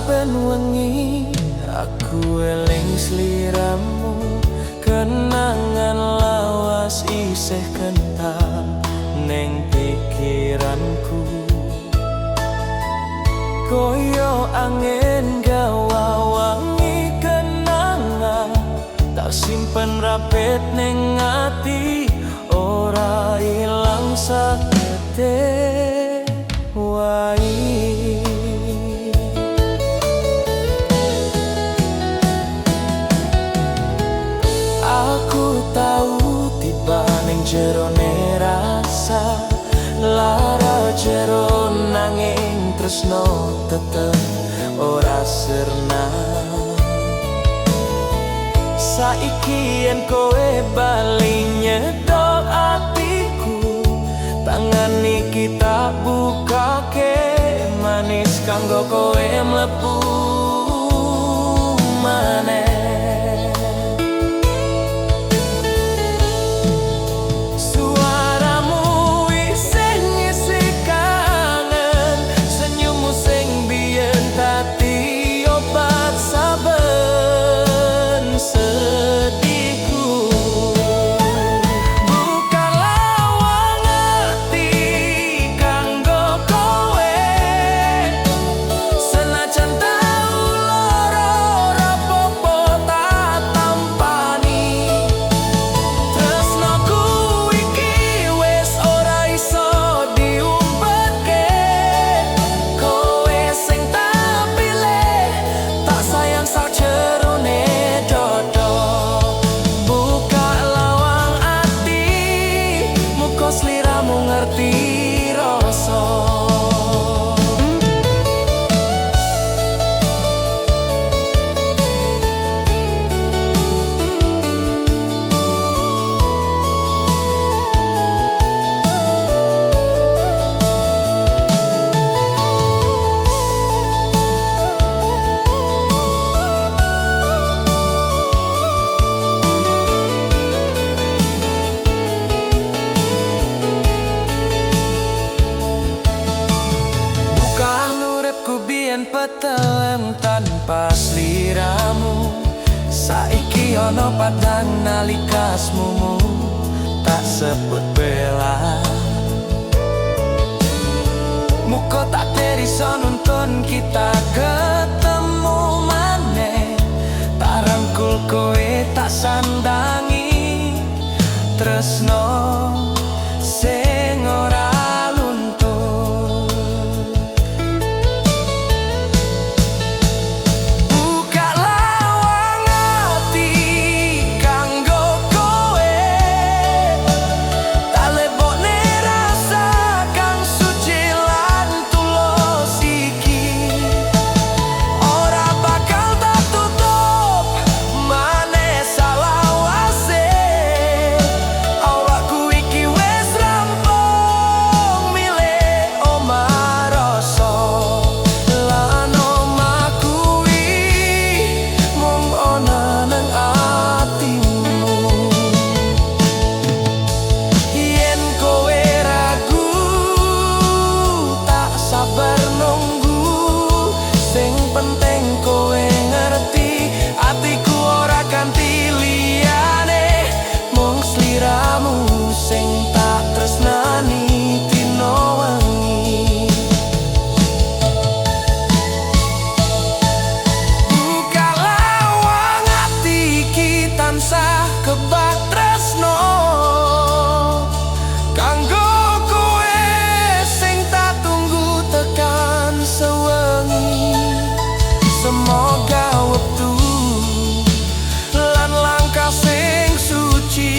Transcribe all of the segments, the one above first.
Saben wengi aku eling sliramu, kenangan lawas isih kental neng pikiranku. Koyo angin gawa wangi kenangan, tak simpen rapet neng ati, ora ilang sakete wae. Aku tau tiba ning jerone rasa lara jero, nanging tresno tetep ora sirna. Saiki yen kowe bali nyedok atiku, tangan iki tak bukake manis kanggo kowe mlebu maneh. Petelem tanpa sliramu, saiki ana padang nalika asmumu tak sebut bela. Muka tak iso nuntun kita ketemu maneh, tak rangkul kowe tak sandangi tresno sing ora. Semoga wektu lan langkah sing suci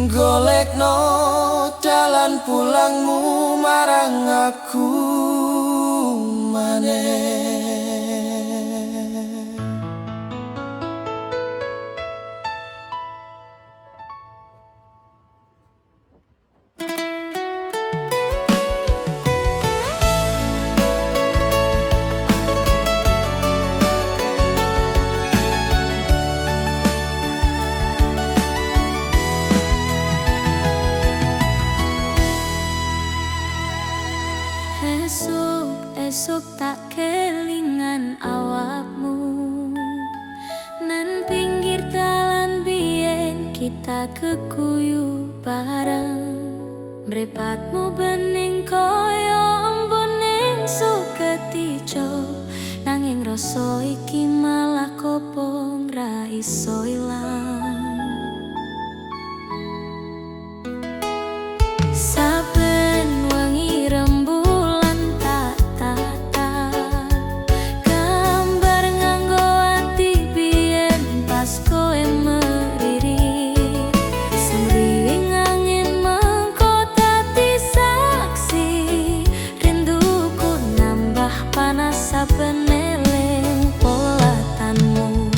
golekno dalan pulangmu marang aku maneh. Mripatmu bening kaya embun ning suket ijo, nanging rasa iki malah kobong ra iso ilang. Saben wengi rembulan tak tatap, gambar nganggo ati biyen pas kowe meririt. Semriwing angin mengko dadi saksi, rinduku nambah panas saben eling polatanmu.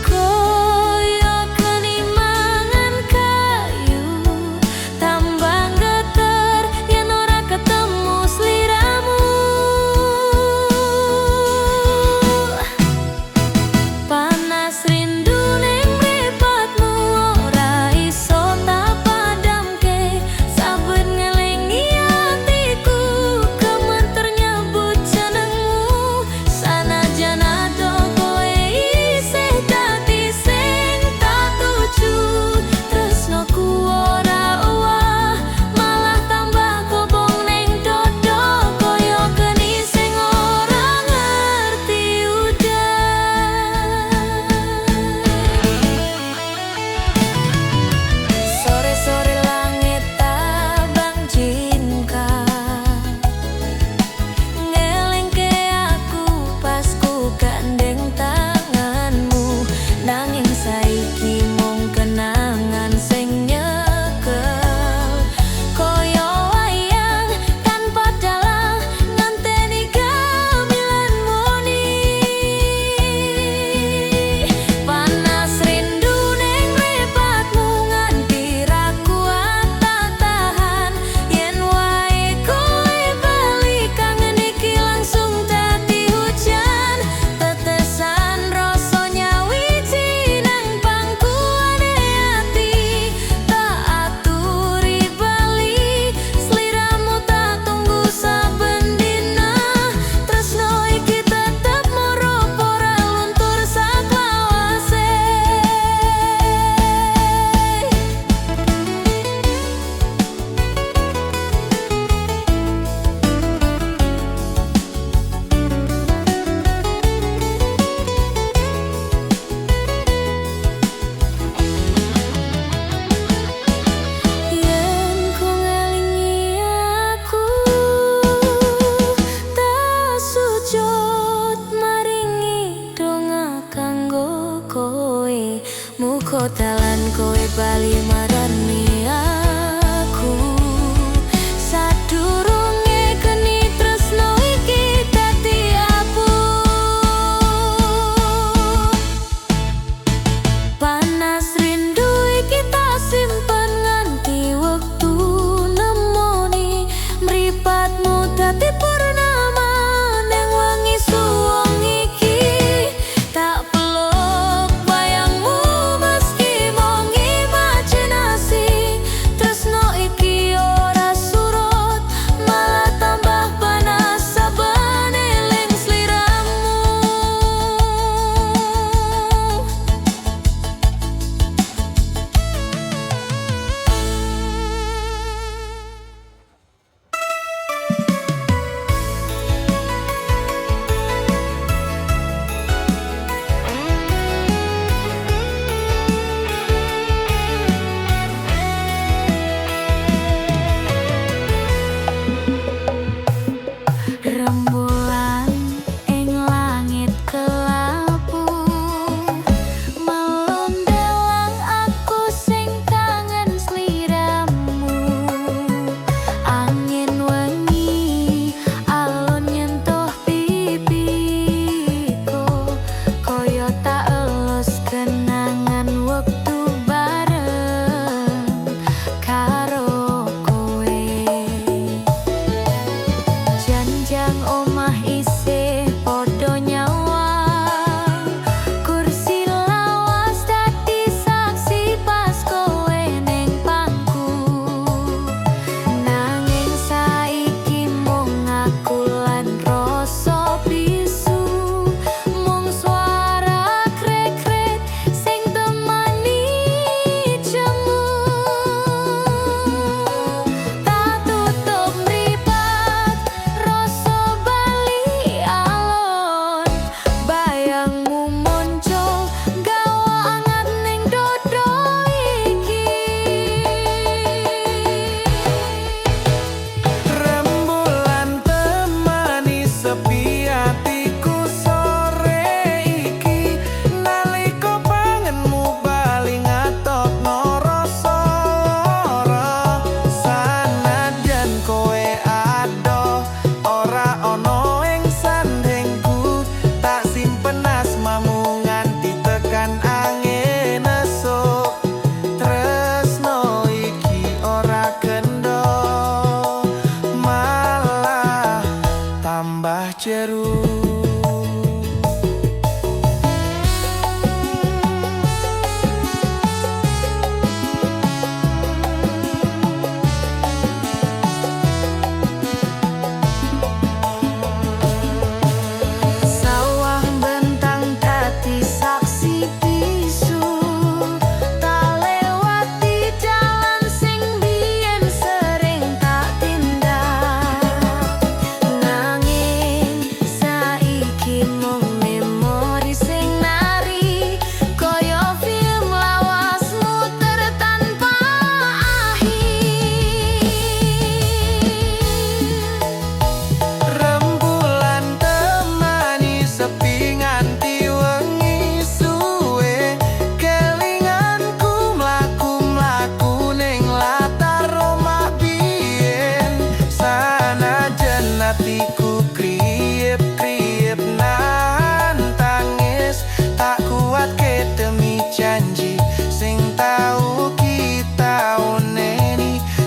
Koyo geni mangan kayu, tambah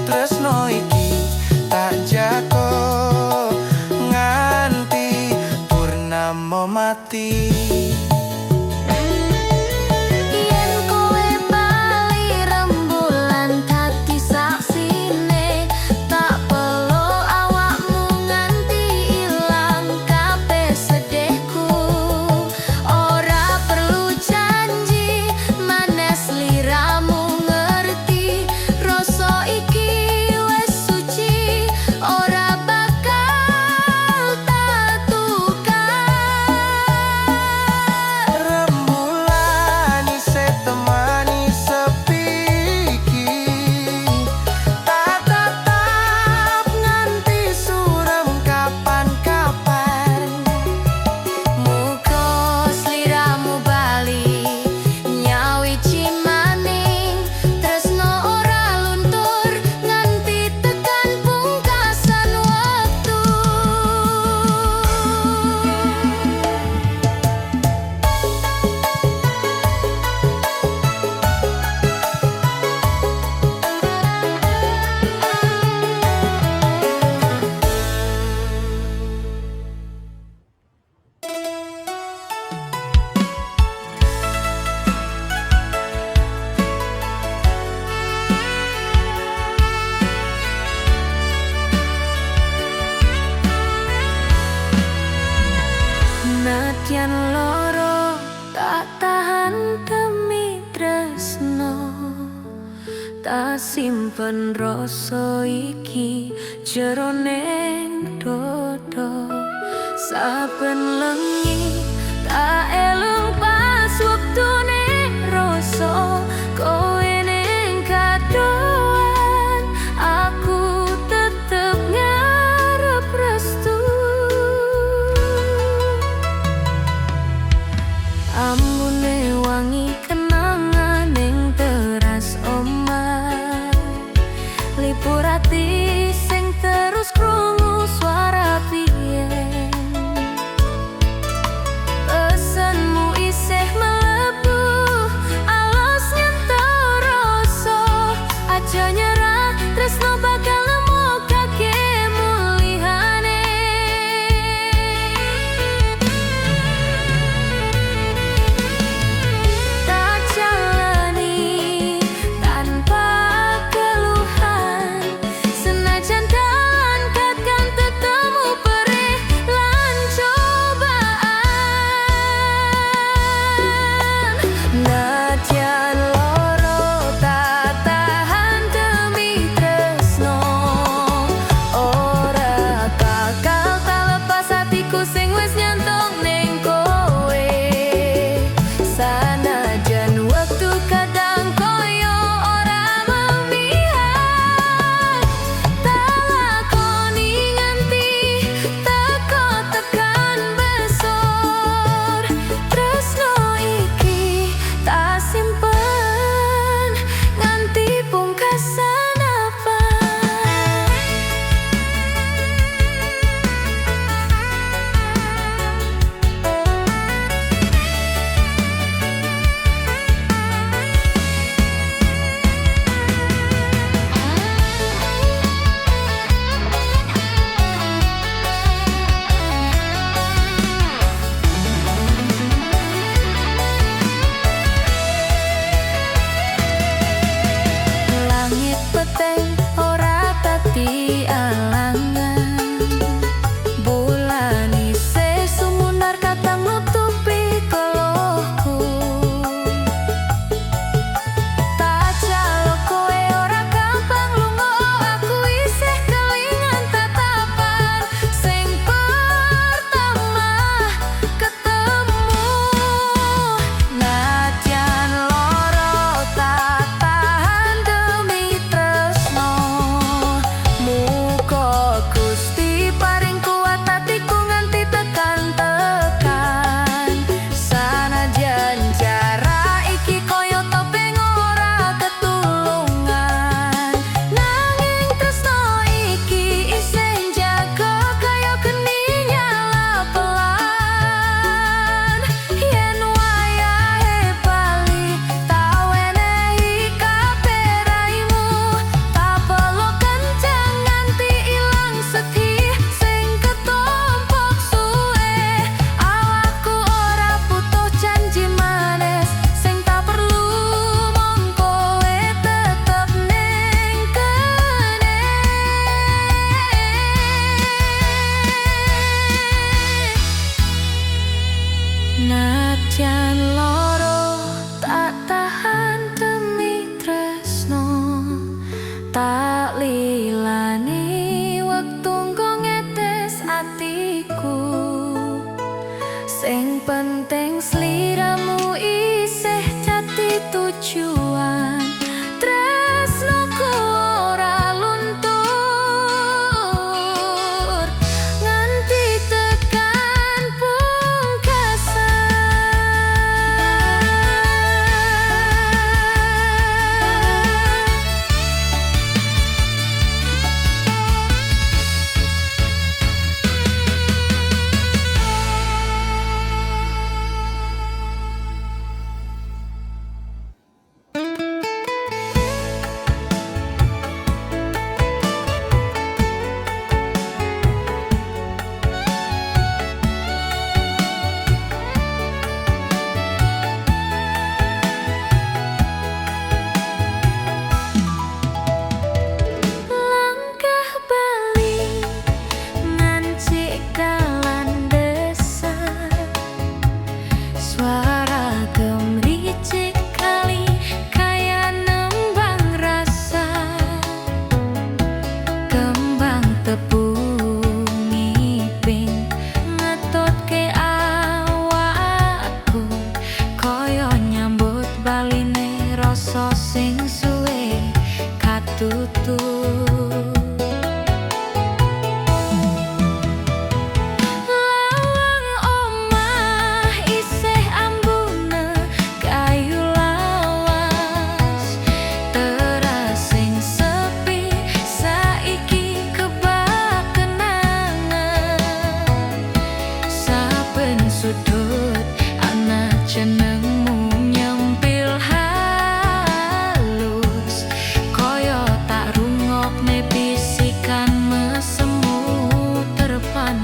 Tresno iki tak jago nganti purnama mati. Yen kowe bali, rembulan dadi saksine. Tak peluk awakmu nganti ilang kabeh sedihku. Ora perlu janji maneh, sliramu ngerti. Rasa iki wis suci, ora bakal tak tukar. Rembulan isih temani sepi iki. Tak tatap nganti suram kapan-kapan. Muga sliramu bali nyawiji maning. Tresno ora luntur nganti tekan pungkasan wektu. Nadyan loro tak tahan demi tresno. Tak simpen rasa iki jero ning dodo. Saben lengi tak elung pas wektune rasa kowe ning kadohan, aku tetep ngarep restu. Ambune wangi kenangan ning teras omah, lipur ati sing terus krungu suara biyen. Pesenmu isih mlebu alos nyentuh rasa. Aja nyerah, tresno bakal nemokake mulihane. Tak jalani tanpa keluhan, senajan dalan kadang tetemu perih. Tak lilani wektu nggo ngetes atiku. Sing penting sliramu isih dadi tujuan. Tresnoku ora luntur nganti tekan pungkasan. Langkah bali ngancik dalan desa. Suara gemericik kali kaya nembang rasa. Kembang tebu ngiping ngetutke awakku, kaya nyambut baline rasa sing suwe katutup. Lawang omah isih ambune kayu lawas. Teras sing sepi saiki kebak kenangan. Saben sudut ana jenengmu nyempil halus, kaya tak rungokne bisikan mesemu terpancar.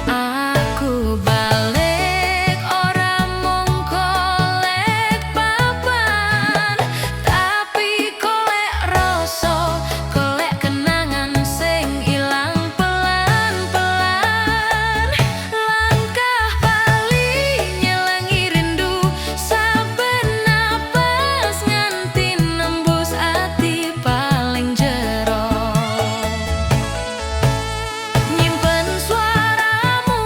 Aku balik ora mung golek papan, tapi golek rasa, golek kenangan sing ilang pelan-pelan. Langkah bali nyelengi rindu, saben napas nganti nembus ati paling jero. Nyimpen suaramu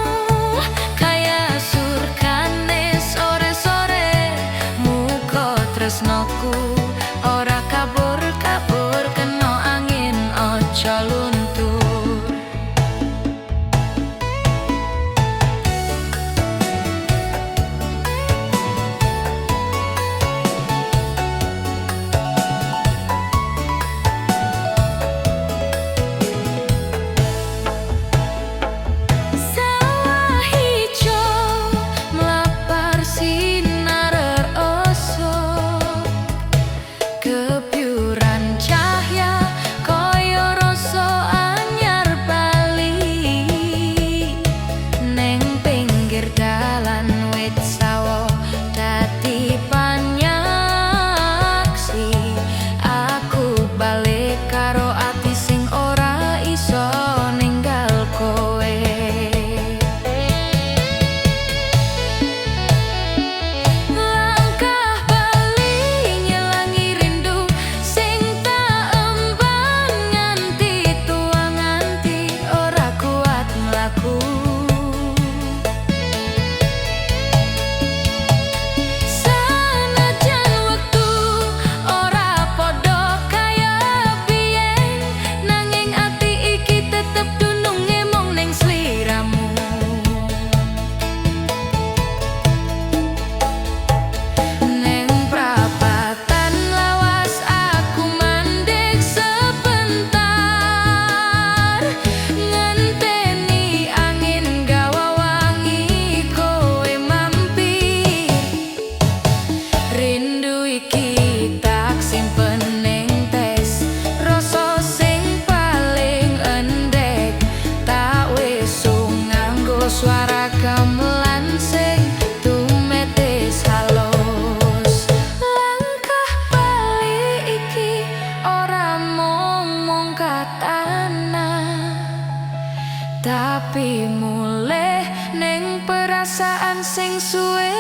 kaya surkane sore-sore. Muga tresnoku ora kabur-kabur kena angin, aja luntur. Sawah ijo mlapar sinar esuk, kebyuran cahya kaya rasa anyar bali. Neng pinggir dalan wit sawo dadi panyaksi. Aku balik karo ati sing ora iso ninggal kowe. Langkah bali nyelangi rindu sing tak emban nganti tua, nganti ora kuat mlaku. Sanajan wektu ora padha kaya biyen, nanging ati iki tetep dununge mung ning sliramu. Neng prapatan lawas aku mandek sebentar, ngenteni angin gawa wangi kowe mampir. Rindu iki tak simpen ning tes, rasa sing paling endek. Tak wesung nganggo suara gamelan sing tumetes halus. Langkah bali iki ora mung mongkat tanah, tapi mulih ning perasaan sing suwe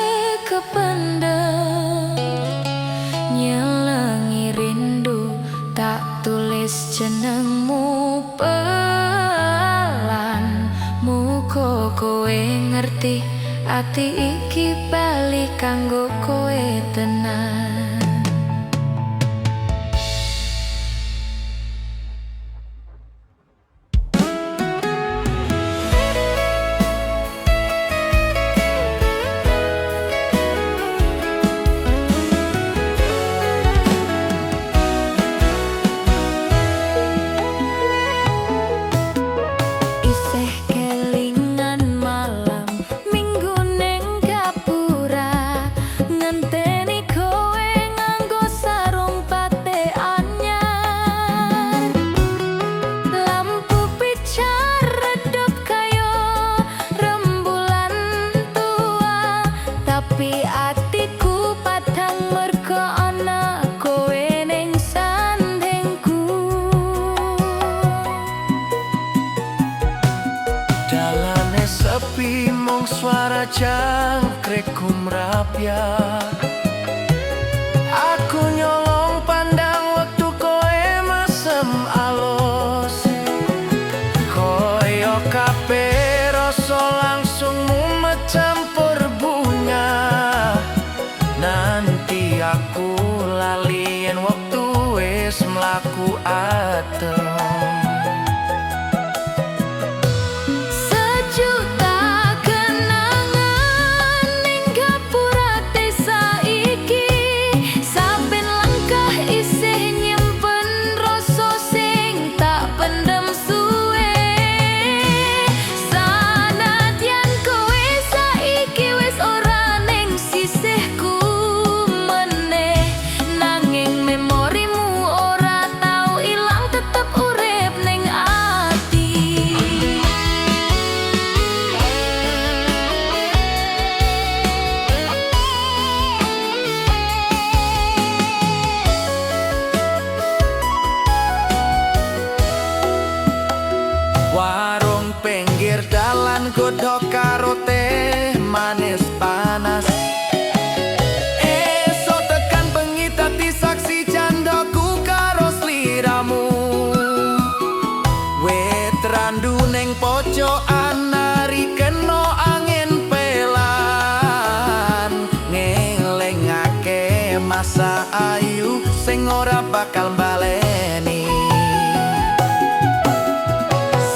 kependem. Ati iki bali kanggo kowe tenan. Isih kelingan malam Minggu neng gapura, ngenteni kowe nganggo sarung batik anyar. Lampu pijar redup kaya rembulan tua, tapi atiku padang mergo ana kowe ning sandingku. Dalane sepi, mung suara jangkrik gumrapyak. Aku nyolong pandang wektu kowe mesem alus. Koyo kabeh rasa langsung mumet campur bunga. Nanti aku lali yen wektu wis mlaku adem. Sejuta kenangan ning gapura desa iki, saben langkah isih nyimpen rasa sing tak pendem suwe. Sanadyan kowe saiki wis ora ning sisihku meneh, nanging memorimu ora tau ilang, tetep urip ning ati. Warung pinggir dalan, godhog karo teh manis panas. Esuk tekan bengi dadi saksi candaku karo sliramu. Wit randu ning pojokan nari kena angin pelan, ngelingake masa ayu sing ora bakal baleni.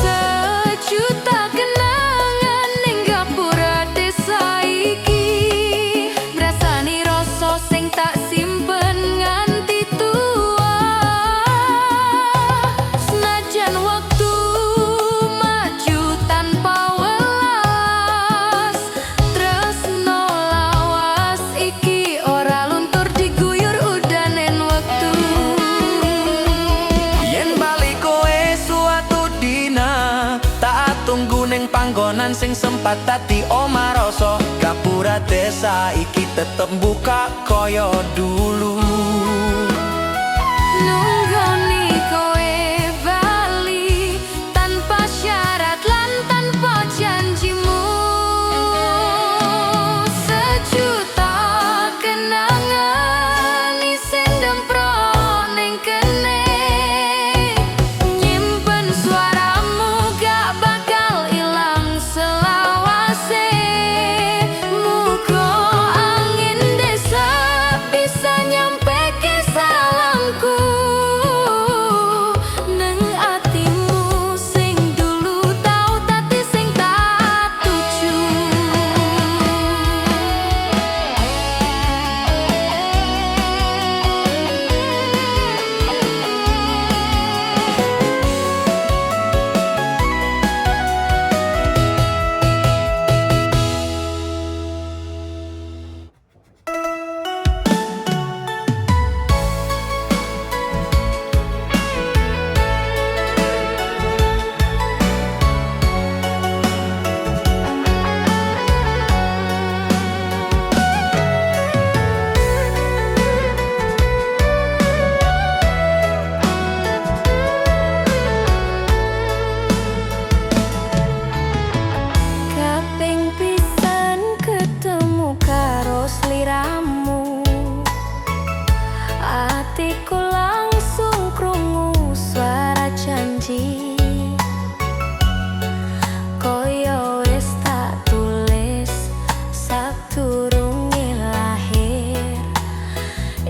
Sejuta kenangan ning gapura desa iki, ngrasani rasa sing tak simpen nganti tua. Senajan wektu maju tanpa welas, tresno lawas iki ora luntur diguyur udanen wektu. Yen bali kowe suatu dina, tak tunggu ning panggonan sing sempat dadi omah rasa. Gapura desa iki tetep buka koyo dulu. Nunggoni kowe bali tanpa syarat lan tanpa janjimu. Sejuta kenangan isih ndemprok ning kene, nyimpen suaramu gak bakal ilang selawase. Muga angin desa bisa.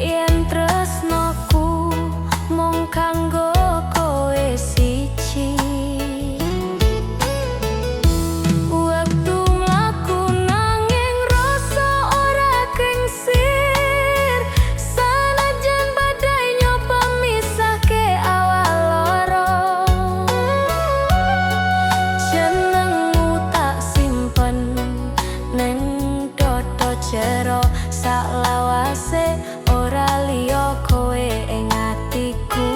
Yen tresnoku mung kanggo kowe siji. Wektu mlaku nanging rasa ora kingsir. Sanajan badai nyoba misahke awak loro, jenengmu tak simpen neng dodo jero. Saklawase ora liya, kowe ing atiku.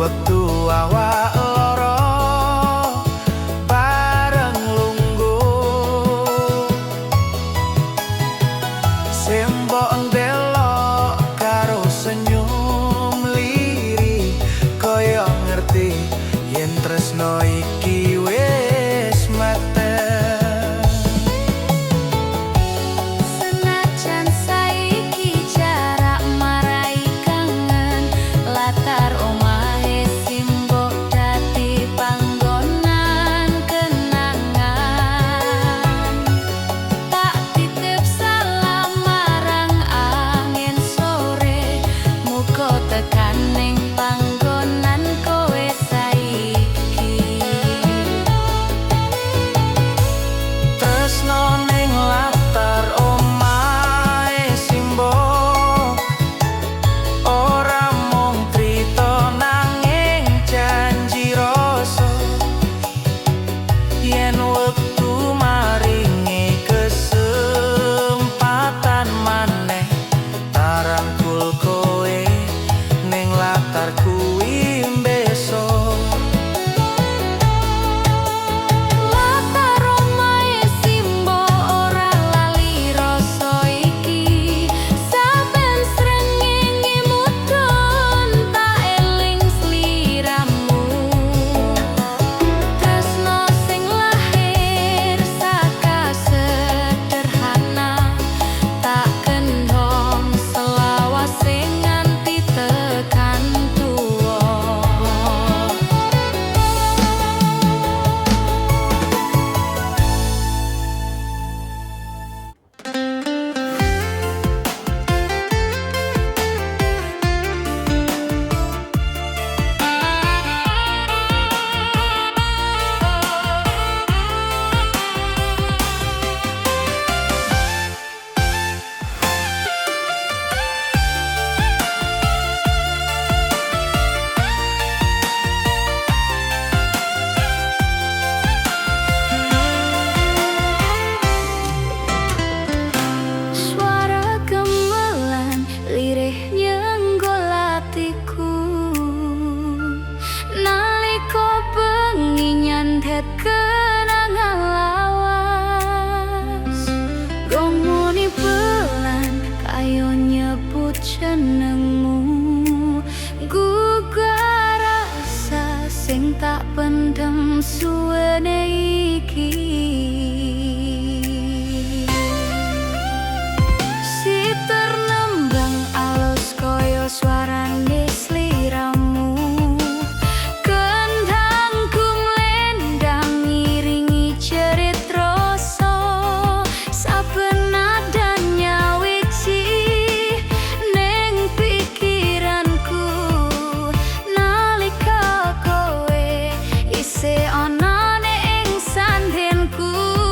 Wektu awak loro bareng lungguh. Simbok ndelok karo senyum lirih, kaya ngerti yen tresno iki wis mateng. Senajan saiki jarak marai kangen, latar omahe simbok dadi panggonan kenangan. Tak titip salam marang angin sore, muga tekan ning panggonan kowe saiki. Tresno ning latar omahe simbok ora mung crita nanging janji rasa. Yen wektu maringi kesempatan maneh, tak rangkul kowe ning latar kuwi besok. Latar omahe simbok ora lali rasa iki. Saben srengenge mudhun tak eling sliramu. Tresno sing lahir saka sederhana, tak kendhong selawase nganti tekan tuwa. Suara gamelan lirih nyenggol atiku nalika bengi nyandet kenangan lawas. Gong muni pelan kaya nyebut jenengmu, gugah rasa sing tak pendem suwene iki. Siter nembang alus kaya suarane sliramu. Kendang kumlendang ngiringi jerit rasa. Saben nada nyawiji ning pikiranku nalika kowe isih ana ning sandingku.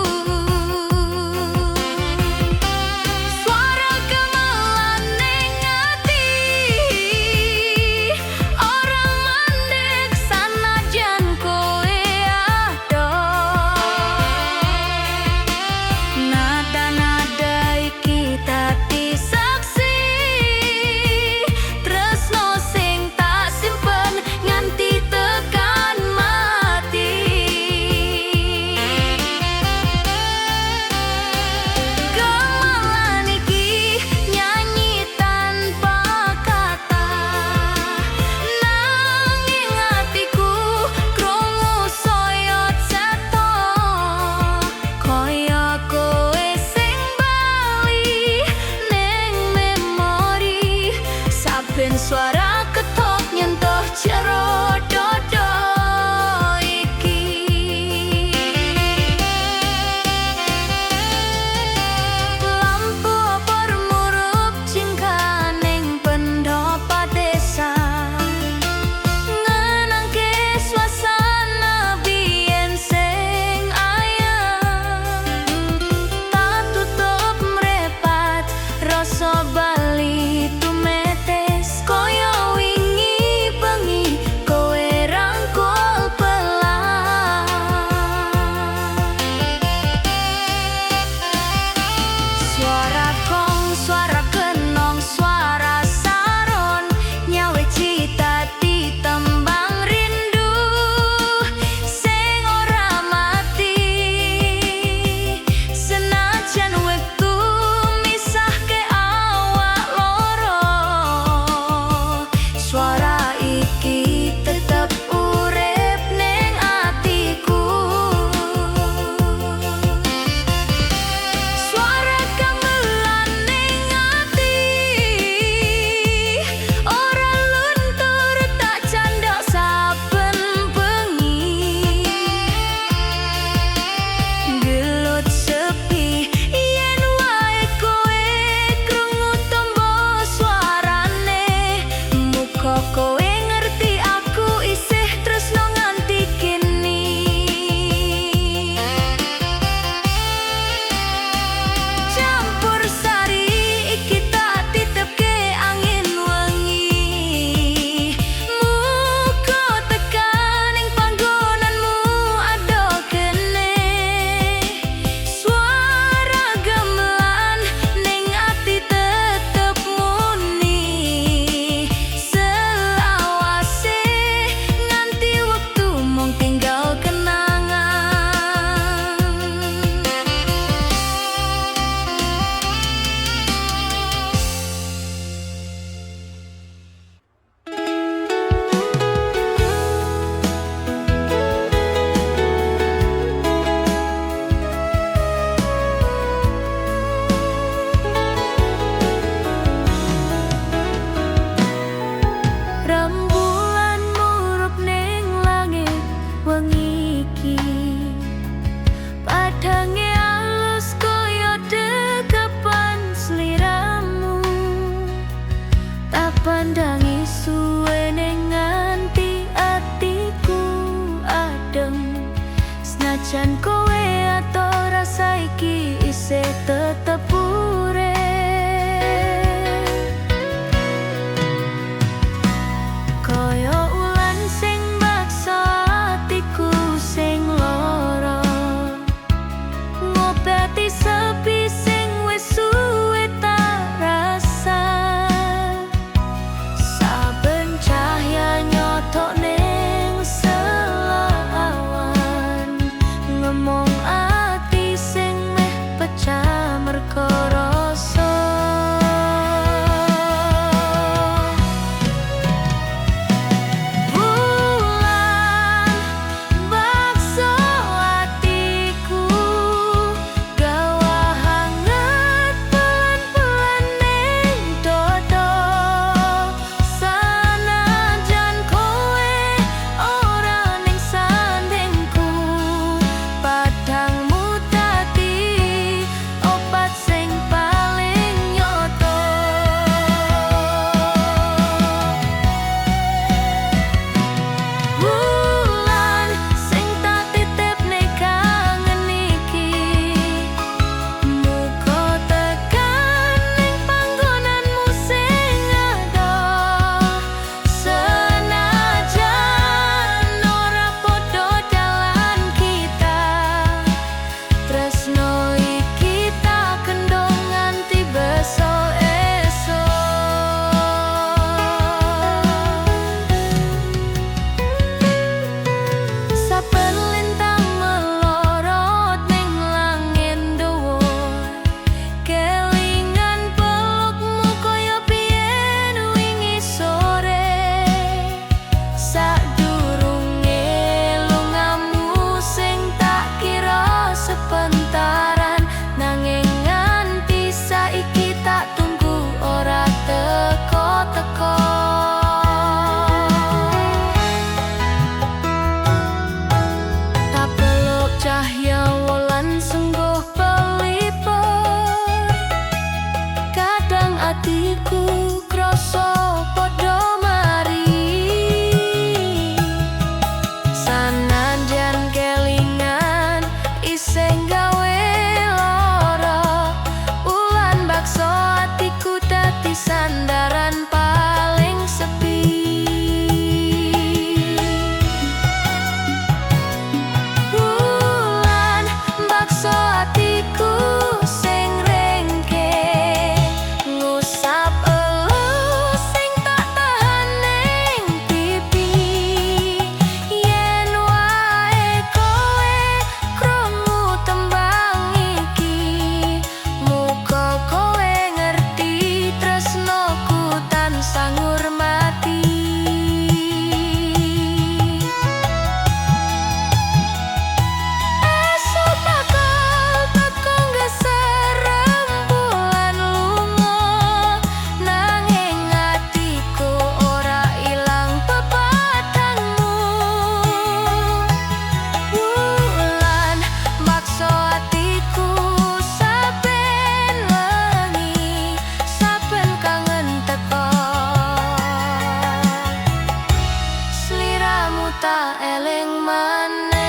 eling maneh.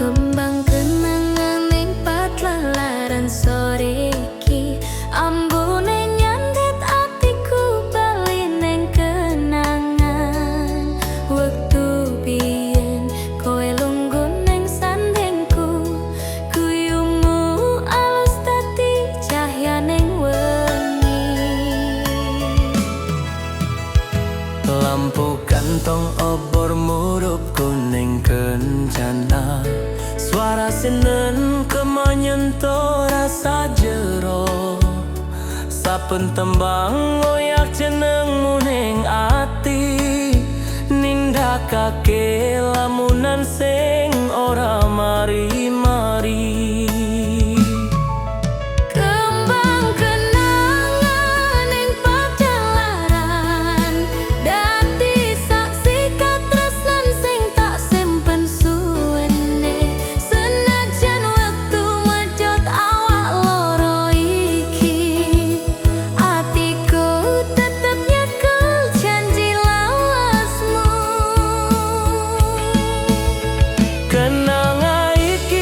Kembang kenangan ning patlalaran sore iki, ambune nyandet atiku bali ning kenangan. Wektu biyen kowe lungguh ning sandingku, guyumu alus dadi cahya ning wengi. Lampu kantong obor murup kuning kencana. Suara sinen kemanyentuh rasa jero. Saben tembang ngoyak jenengmu ning ati, nindakake lamunan sing ora mari-mari. Kembang kenangan ning pajalaran, dadi saksi katresnan sing tak simpen suwene. Senajan wektu medhot awak loro iki, atiku tetep nyekel janji lawasmu. Kenangan iki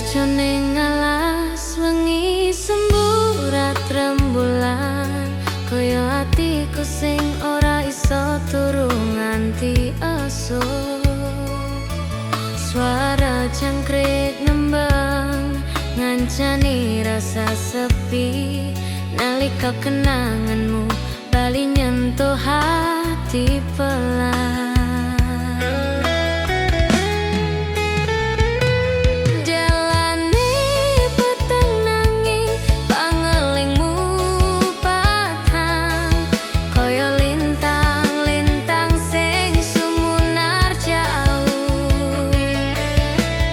ijo ning alas wengi semburat rembulan, kaya atiku sing ora iso turu nganti esuk. Suara jangkrik nembang ngancani rasa sepi, nalika kenanganmu bali nyentuh hati pelan. Jalane peteng nanging pangelingmu padhang, kaya lintang-lintang sing sumunar jauh.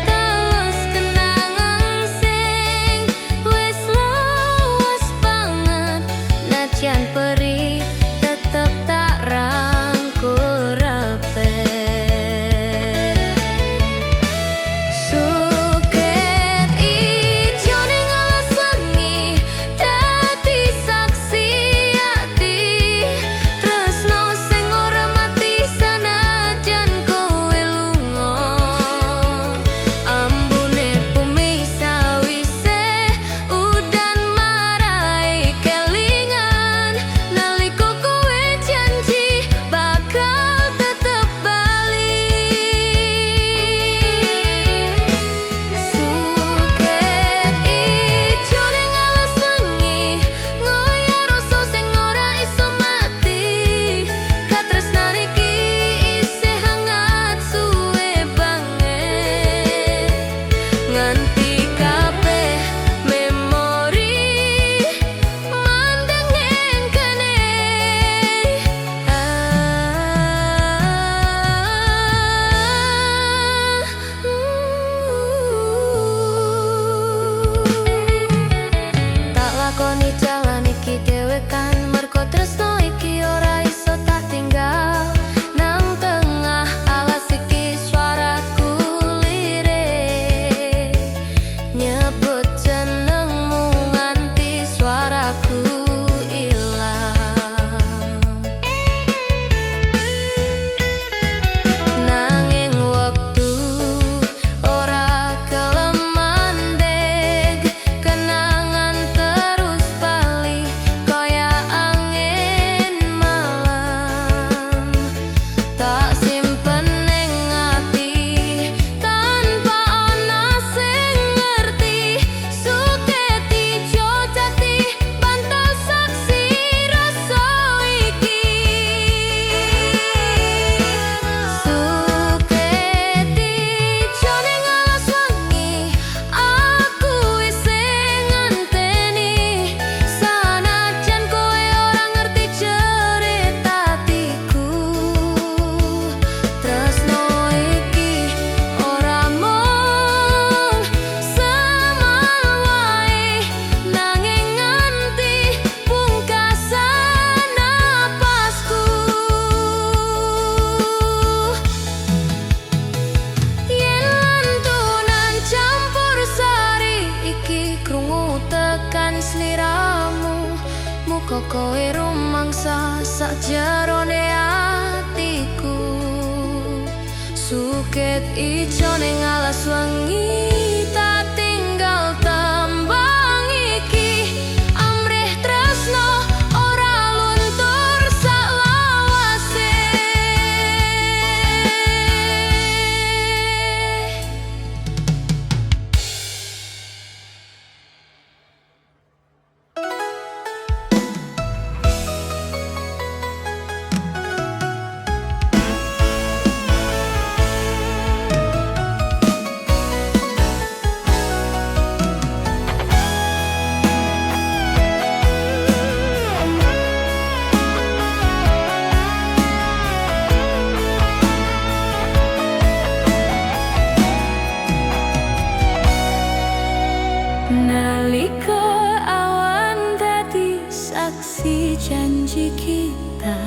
Terus kenangan sing wis lawas banget, najan perih tetep tak rangkul rapet. Suket ijo ning alas wengi dadi saksi ati, tresno sing ora mati sanajan kowe lunga. Ambune bumi sawise udan marai kelingan, nalika kowe janji bakal tetep bali. Suket ijo ning alas wengi ngoyak rasa sing ora iso mati, katresnan iki isih hangat suwe banget, nganti kabeh memori mandeng ning kene. Ah, Tak lakoni jalan iki dhewekan, mergo tresno iki ora iso tak tinggal. Nang tengah alas iki suaraku lirik, nyebut jenengmu nganti suaraku ilang. Nanging wektu ora gelem mandeg, kenangan terus bali kaya angin malam. Tak simpen ning ati tanpa ana sing ngerti. Suket ijo dadi bantal saksi rasa iki. Suket ijo ning alas wengi aku isih ngenteni, sanajan kowe ora ngerti cerita atiku. Tresno iki ora mung semal wae, nanging nganti pungkasan napasku. Yen lantunan campur sari iki krungu tekan sliramu, muga kowe rumangsa sakjerone atiku. Suket ijo ning alas wengi tak tinggal tembang iki, amrih tresno ora luntur saklawase. Nalika awan dadi saksi janji kita,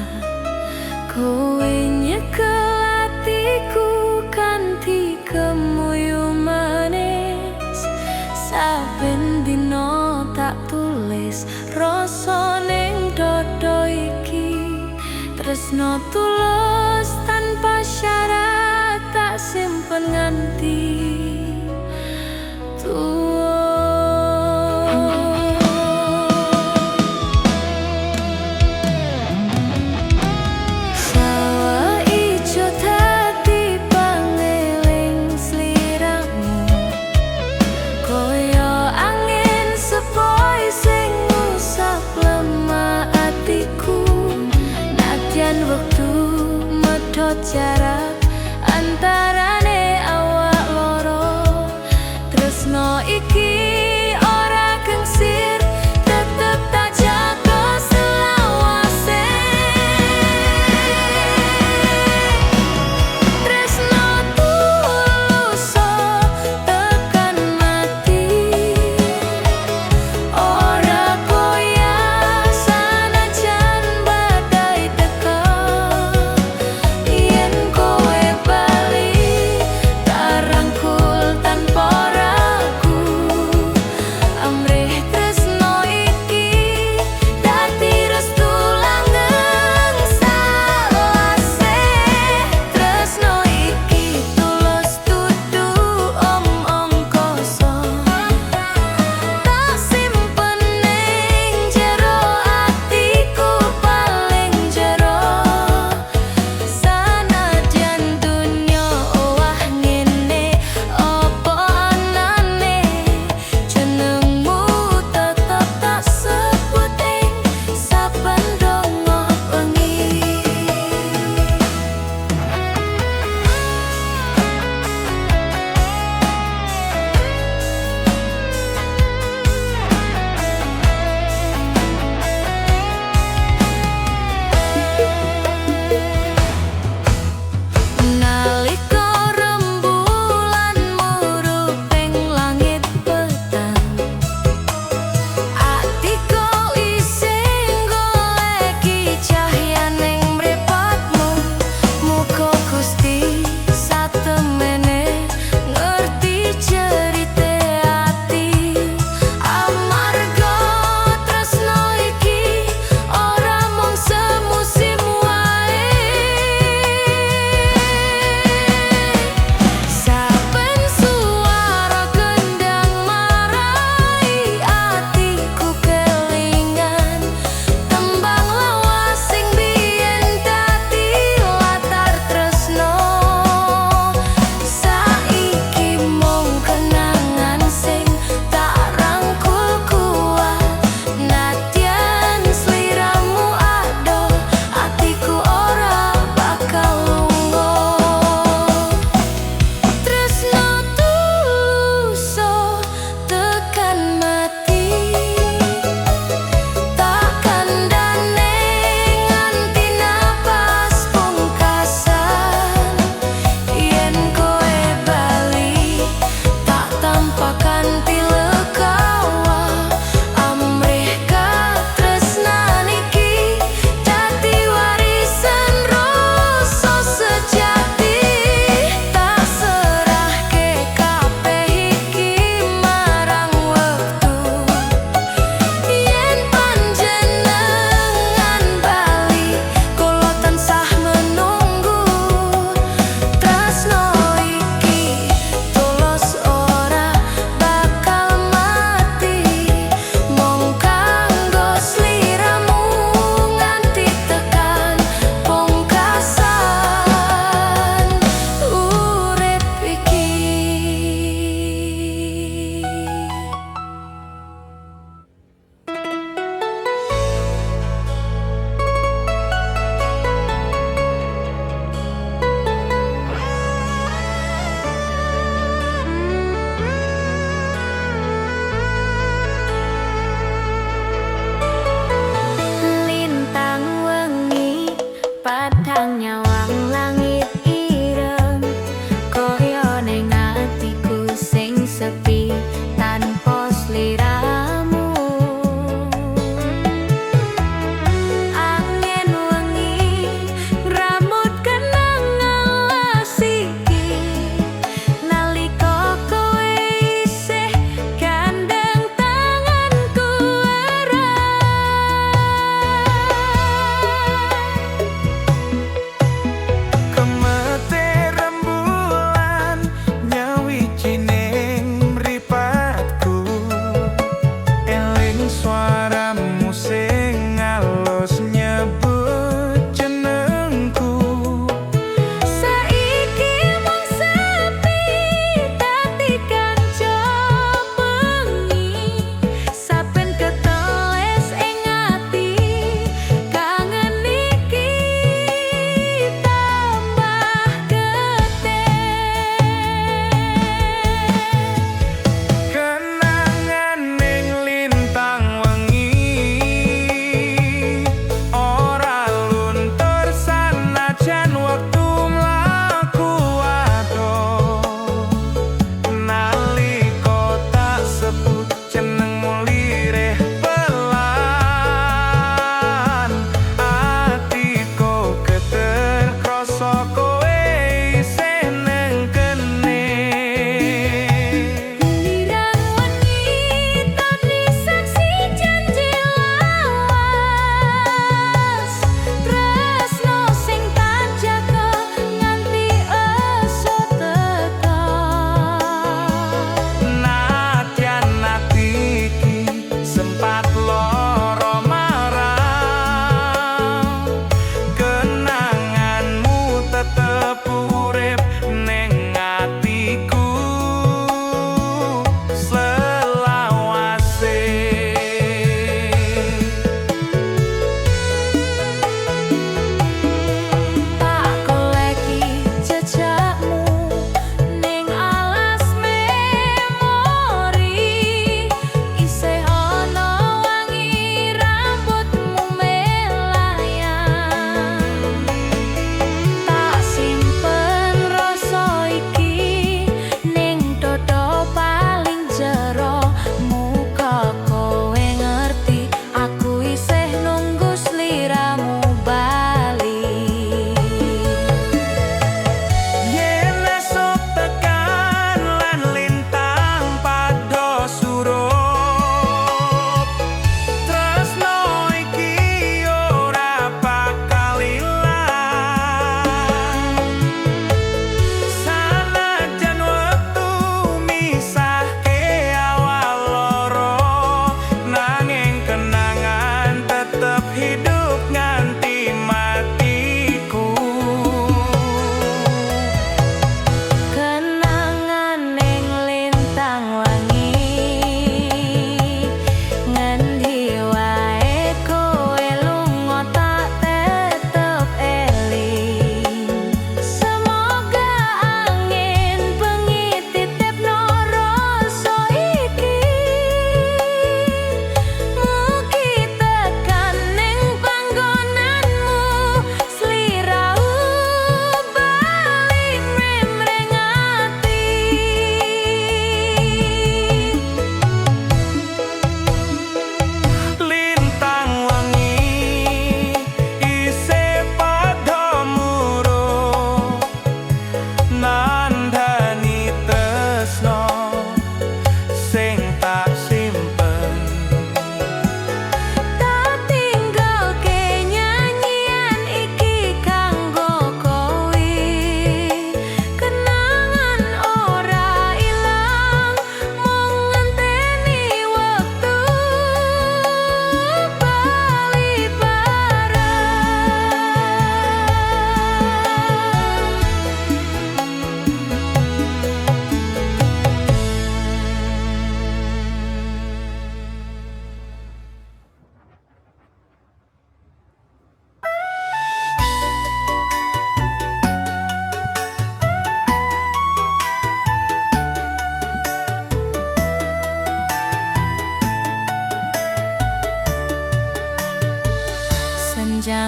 kowe nyekel atiku kanthi kemuyu manis. Saben dina tak tulis rasa ning dada iki, tresno tulus tanpa syarat tak simpen nganti tuwa.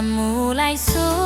Mulai suwe.